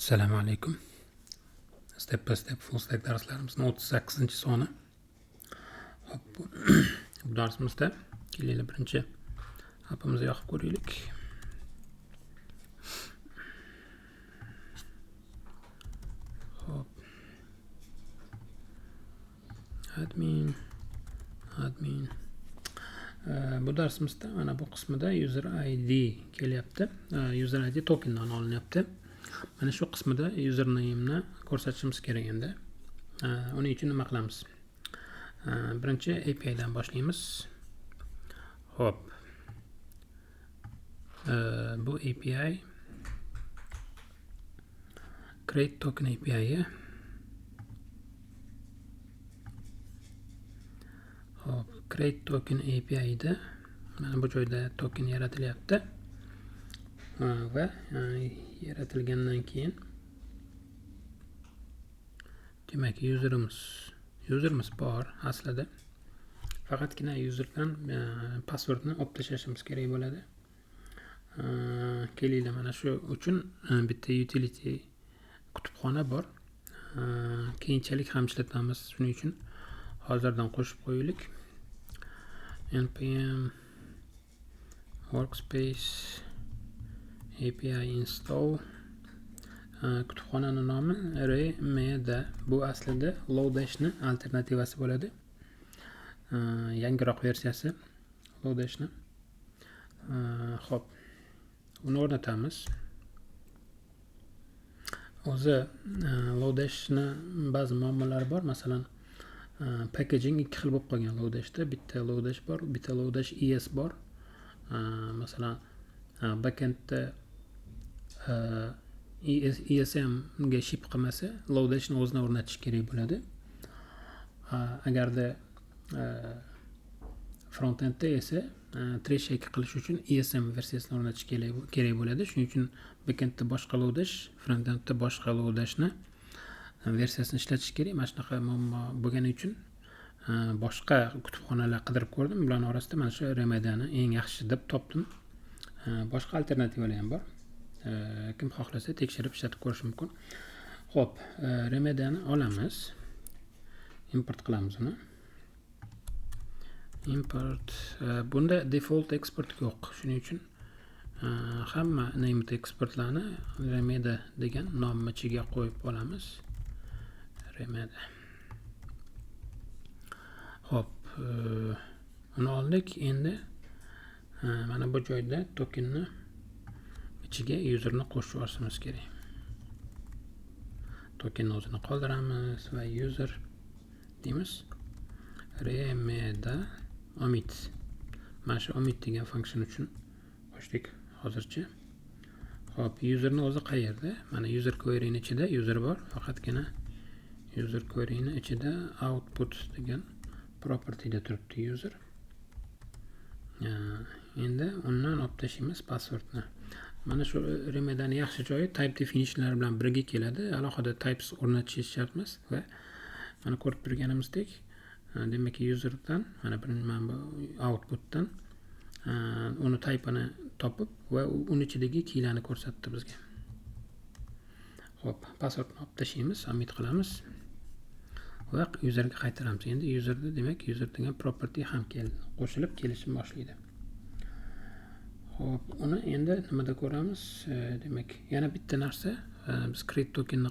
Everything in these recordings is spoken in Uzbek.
Assalomu alaykum. Step by step full stack darslarimizni 38-soni. Hop, bu darsimizda kelinglar birinchi appimizni yoqib ko'raylik. Hop. Admin, admin. Bu darsimizda mana bu qismida user ID kelyapti. User ID tokendan olinyapti. Mana shu qismida username'ni ko'rsatishimiz kerak endi. Uning uchun nima qilamiz? Birinchi API dan boshlaymiz. Xo'p. Bu API create token API. Xo'p, create token API da mana bu joyda token yaratilyapti. Va yaratilgandan keyin demak userimiz bor aslida. Faqatgina userdan passwordni olib tashlashimiz kerak bo'ladi. Kelinglar mana shu uchun bitta utility kutubxona bor. Keyinchalik ham ishlatamiz. Shuning uchun hozirdan qo'shib qo'yaylik. Npm workspace API install. Kutubxonaning nomi Remeda. Bu aslida Lodash'ni alternativasi bo'ladi. Yangiroq versiyasi Lodash'ni. Xo'p, uni o'rnatamiz. O'zi Lodash'ni ba'zi muammolari bor. Masalan, packaging ikki xil bo'lib qolgan Lodash'da. Bitta Lodash bor, bitta Lodash ES bor. Masalan, backendda ESM ga ship qilmasa, Lodashni o'zini o'rnatish kerak bo'ladi. Agarda frontendda esa tree shake qilish uchun ESM versiyasini o'rnatish kerak bo'ladi. Shuning uchun backendda boshqa Lodash, frontendda boshqa Lodashni versiyasini ishlatish kerak. Mana shunaqa muammo bo'lgani uchun boshqa kutubxonalar qidirib ko'rdim. Bularning orasida mana shu Remedani eng yaxshi deb topdim. Boshqa alternativalar ham bor. Kim xohlasa tekshirib ishlatib ko'rish mumkin. Xo'p, Remedani olamiz. Import qilamiz uni. Import. Bunda default export yo'q. Shuning uchun hamma named exportlarni Remeda degan nomni ichiga qo'yib olamiz. Remeda. Xo'p, uni oldik. Endi mana bu joyda tokenni ichiga userni qo'shib yuborishimiz kerak. Tokenni o'zini qoldiramiz va user deymiz. Remeda omit. Mana shu omit degan function uchun qo'shdik hozircha. Xo'p, userni o'zi qayerda? Mana user query'ning ichida user bor. Faqatgina user query'ning ichida output degan property'da turibdi user. Endi undan olib tashlaymiz passwordni. Mana shu Remedani yaxshi joyi type definitionlar bilan birga keladi. Alohida types o'rnatish shart emas va mana ko'rib turganimizdek, demak userdan mana bir mana bu outputdan uni type'ini topib va uni ichidagi keylarni ko'rsatdi bizga. Xo'p, passwordni olib tashlaymiz, submit qilamiz va userga qaytaramiz. Endi userda demak user degan property ham keldi, qo'shilib kelishni boshlaydi. Xo'p, uni endi nimada ko'ramiz? Demak, yana bitta narsa, biz create tokenni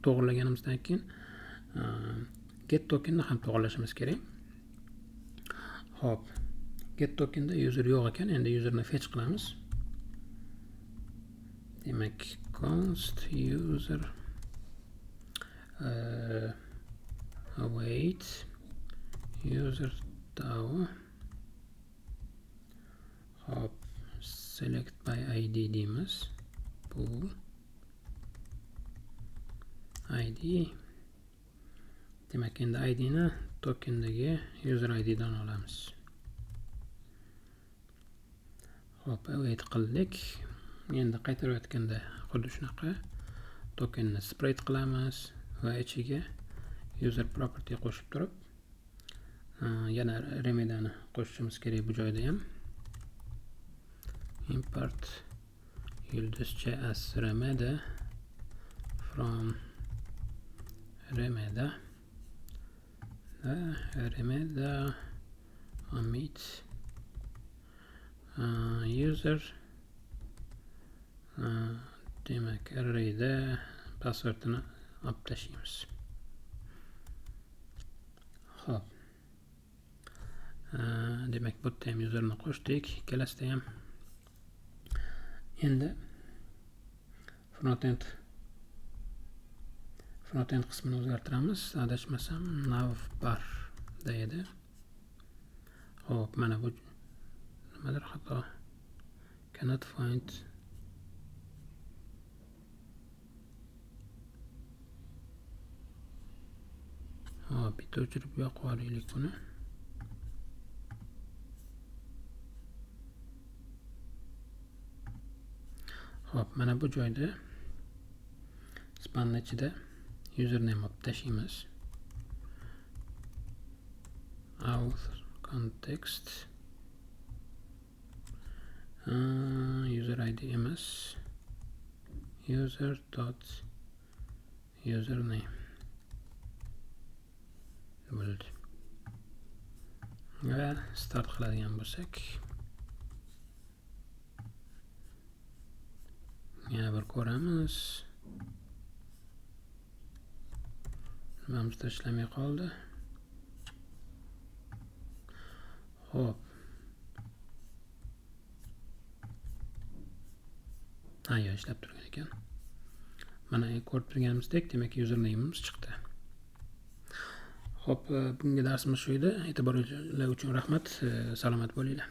to'g'rilaganimizdan keyin get tokenni ham to'g'rilashimiz kerak. Xo'p, get tokenda user yo'q ekan, endi userni fetch qilamiz. Demak, const user await user DAO. Xo'p, select by ID deymiz. Bu ID. Demak, endi ID ni tokendagi user ID dan olamiz. Xo'p, await qildik. Endi qaytarayotganda xuddi shunaqa tokenni spread qilamiz va ichiga user property qo'shib turib, yana Remedani qo'shishimiz kerak bu joyda ham. Import yulduzcha as Remeda From Remeda va Remeda omit user, demak, arrayda passwordini olib tashlaymiz. Xo'p. Demak, bu yerda ham userni qo'shdik, ikkalasida ham. Endi frontend qismini o'zgartiramiz. Adashmasam navbarda edi. Xo'p, mana bu nimadir xato. Cannot find. Hop, bitta o'chirib yoqib yuboraylik buni. Hop, mana bu joyda spanni ichida username olib tashlaymiz. Auth context, user id emas, user dot username bo'ldi. Va start qiladigan bo'lsak, yana bir ko'ramiz. Nimamizda ishlamay qoldi. Xo'p. Ha, yo, ishlab turgan ekan. Mana ko'rib turganimizdek, demak, username'imiz chiqdi. Xo'p, bugungi darsimiz shu edi. E'tiboringiz uchun rahmat. Salomat bo'linglar.